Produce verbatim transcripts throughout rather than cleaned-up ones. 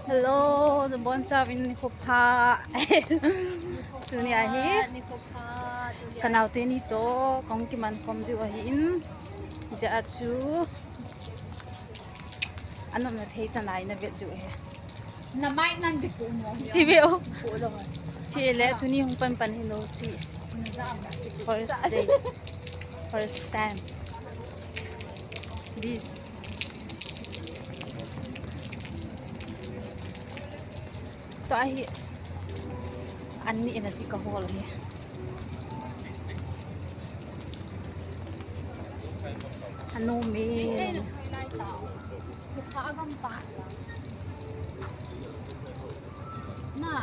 Hello, nabonchauvin nikho pha. Tuni ahi. Nikho pha, tuni ahi. Kanaote ni toh kahung kiman khom diu ahin. Hijeh a chu. Anomna thei chan a ina vet diu ahi. Na mic nan bi pu mo. Chi ve o. Pu lo. Chi le tuni hung pan pan hi no si. Na ja ma. First day. First time. This. Tua hi an ni in a ti ka hol hi. Ano me. Na.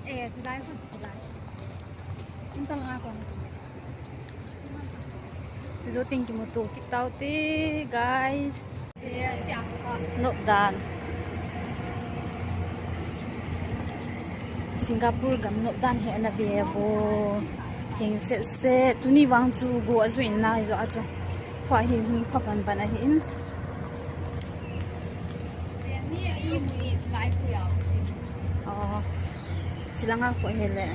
Eh, chulai ko chulai. Intal nga ko na chu. Zo ting kimuto kit taute, guys. Nopdan. Singapore gam nopdan hi ana ve vo. Theng set set. Tuni vang chu go a zu in na zo a chu. Thua hi hung pha pan pan ahi in. Oh. Chilanga kho hele.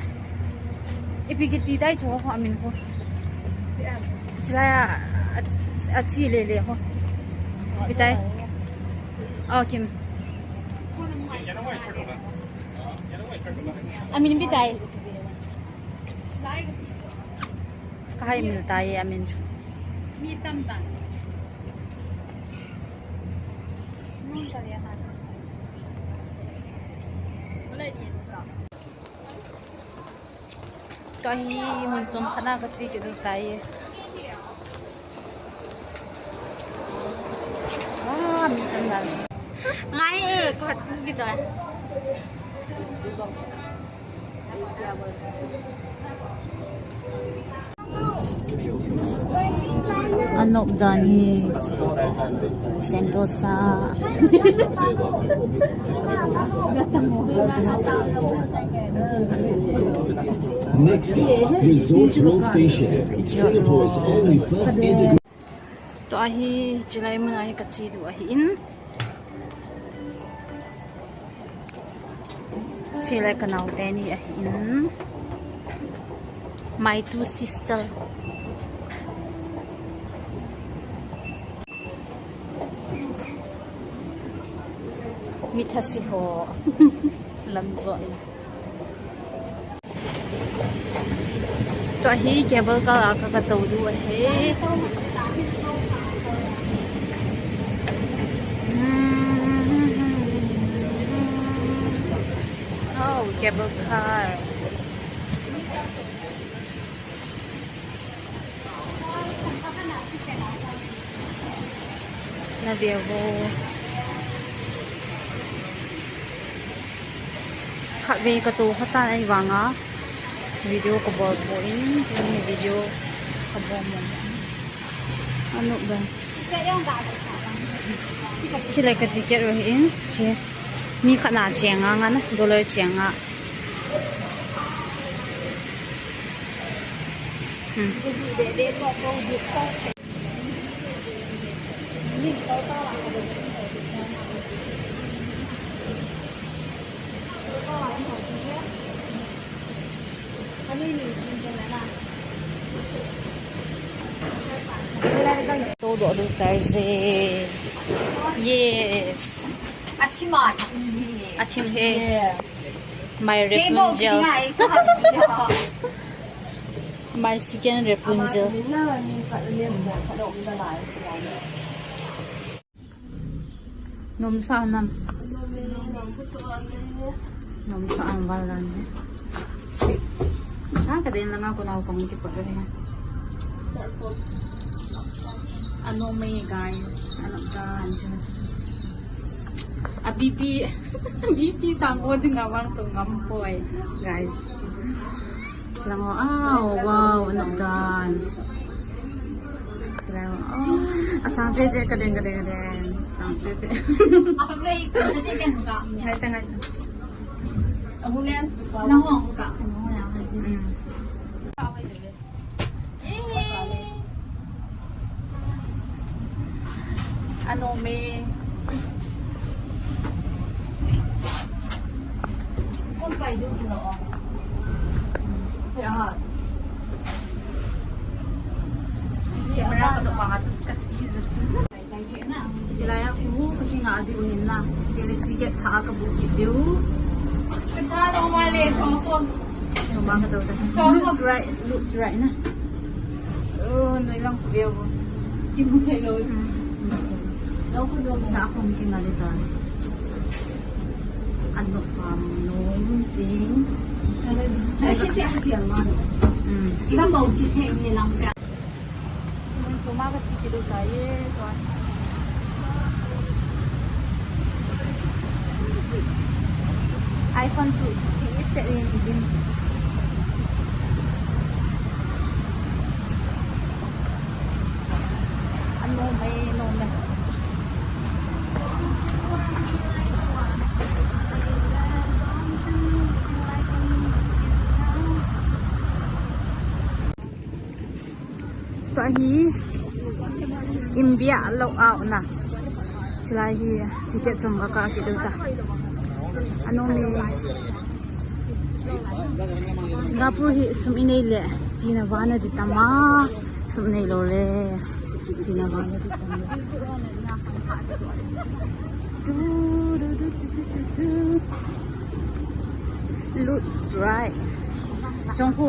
Ipi kiti tai chu ho amin ho. Chilai a, a, a chi le le ho. Ipi tai. Oh, Kim. Amin ipi tai. Kahai mil tai amin. Mi tam ta. Tua hi mun chom khat na ka che kit u tai. Ah, mi tam dan. Ngai e, khat tu kit u. Anop dan hi Sentosa. Next stop, Resorts World Station, Singapore's only first integrated. Tua hi chilai mun a hi ka che diu ahi in. Chilai ka naote ni ahi in. My two sister. Mi thase ho. Lam jon. Tua hi cable car a ka, ka tou diu ahi. Oh, cable car. Na ve vo. Khatvei ka tou kha tan ahivanga video ka bol poi, tuni video ka bol mo. Anop dan. Chilai ka ticket u ahi in, chi. Mi khat na cheng nga nga na, dollar cheng nga. Hmm. Tou doh doh tai je. Yes. A thim a thim hi. A thim he. Yeah. My Rapunzel. My second Rapunzel. Nomsa nam. Nomsa am val dan he. Ha, ka den langa ko nau kong ki pot re. Ano me, guys. Ano ka anjo. A B P, B P sang mo din na wang to ngam poi, guys. Silang ho, ah, wow, anop dan. Silang ho, oh, asang che che, ka den, ka den, ka den. Asang che che. Apa play sa na din ka. Ngai ta, ngai ta. Ano me. Camera ka to pa nga chu ka ti zat. Chilai a khu ka kinga diu hin na. Electric gate tha ka bu ki diu. Ka tha lo ma le, so ko. So ma ka to ta. So ko. Looks right, looks right na. Oh, noi lang ku veu. Ki mu thei lo. Cho ku do. Sa ko kinga le ta. Ano pa mo jing. Sa si si ang chiang ma. Hmm. Ika mo ki thei ni lang ka. Suma ka si kidu ka ye, tua. iPhone su si se rin din. Ano mai, ano mai. Tua hi India lou a na. Chilai hi ticket chom ka ka kidu ta. Ano me Singapore hi sum inei le tina vana di tama. Sum nei lo le tina vana di tama. Looks right. Jong ho.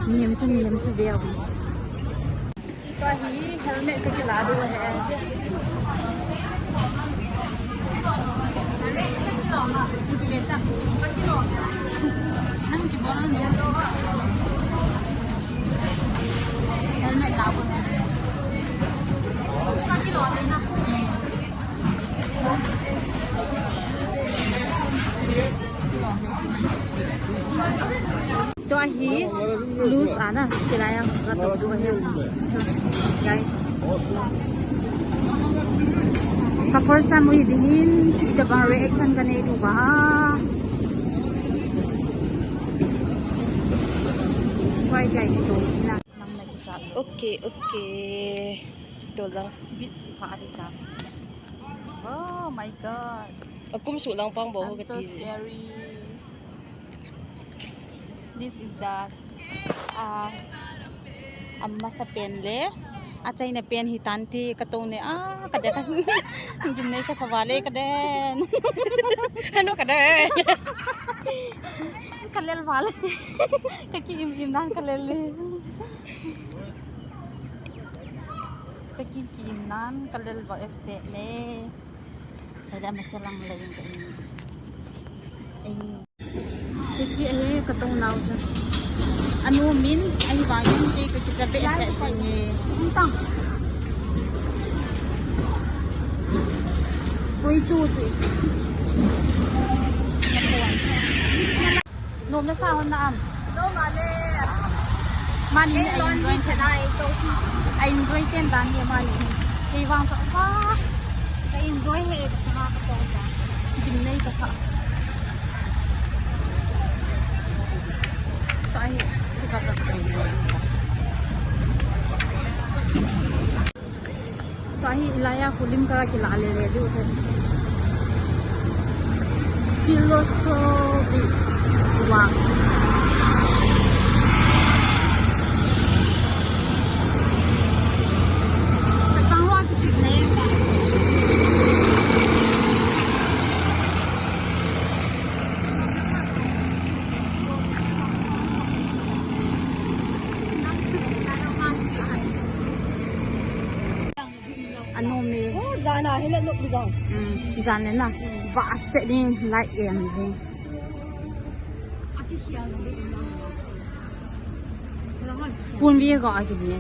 Mihem chu, mihem chu veu. Tua hi helmet ka kila diu ahi. Nang kibol no. Helmet la bo. Ka kilo na. Tua hi loose ana, chilai a ka to diu ahi. Guys. Ka first time u hi ding hin, itobang reaction ka nei diu ba. Try guys, to sina. Okay, okay. To lang, beach pha di ta. Oh my God. Akum su lang pang bo ho ka ti. I'm so scary. This is the, ah, amasa pen le. Achaina pen hi tan ti ka to ne. Ah, ka de ka. Gimnei ka sa vale ka den. Ano ka den? Ka lel vale. Ka ki im im nan ka lel le. Ka kim kim nan ka lel ba este ne. Ka lel masa lang la yin ka in. Ei. Hichi ahi ka tong nau chu. Anu min ahi vangin kei ka kicha be este se nge. Tang. Koi chu chu. Nom na sa hon na am. Nom a le. Mani ni a enjoy ten. A enjoy ten dan ni mani. Kei vang sa pa. Ka enjoy he ka sa ka tong da. Din nei ka sa. Sa hi. Chika ka. Tua hi ilai a khu lim ka kila le le diu te. Siloso Beach. Wow. Ka tang wa ki tik ne. Anom e. Oh, jan a hi le nok bi jong. Hmm, jan le na. Hmm. Va se ding light em jing. Pun vi ga ki ni.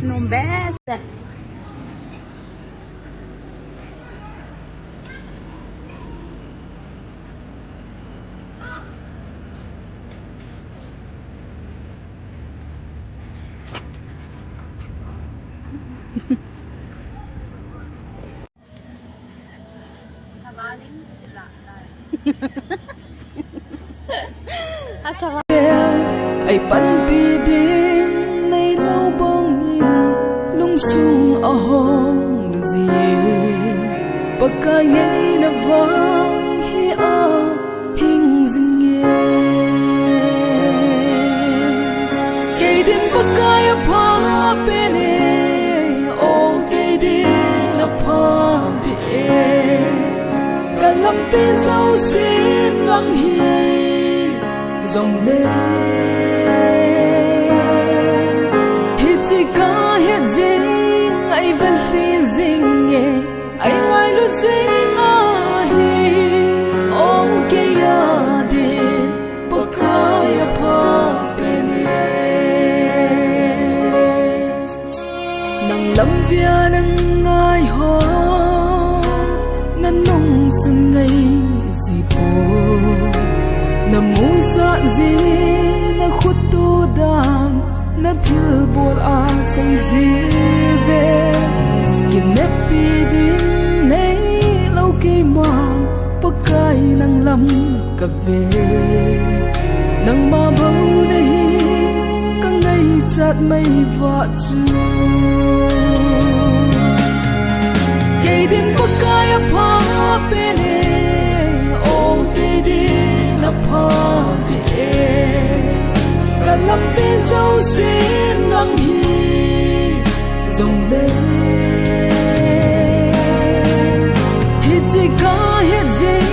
Nom best. Ei panpi ding neilou bangin lungsung ahong ji. Pakai ngeina vang hi ahing jing e. Kei din Pakai apha pen e, o kei din apha pen e. Ka lampi jousen lang hi jong le. Hiche kahet jing, ei vellhi jing e, ei ngailu jing ahi, o kei a din Pakai apha pen e. Nang lam via nang ngai ho, na nung sun ngai ji po. Na musa ji, na khut tu dan, na thilbol a sei ji ve. Kinepi ding neilou keiman, Pakai nang lam ka ve. Nangma bou nahi ka ngaichat mai vah chu. Kei din Pakai apha pen e, o kei din apha pen e. Ka lampi jousen lang hi jong le. Hiche kahet jing,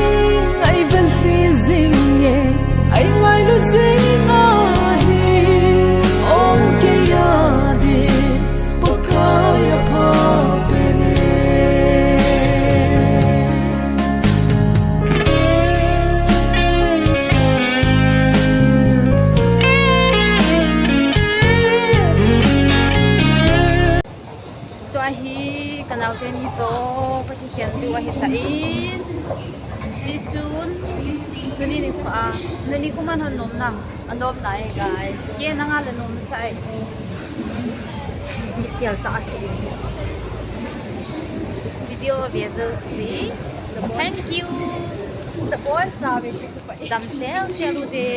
ei vellhi jing e, ei ngailu jing ahi, o kei a din Pakai apha pen e. Tua hi ka naote ni toh ka kikhen diu ahi tan. Hichun tuni nikho a, nani kuman hon nom nam? Anom nai, guys. Kei nanga la nom sa ai. Kisial cha ki. Video ve jouse, thank you. Tabon cha ve. Dam sel sel u te.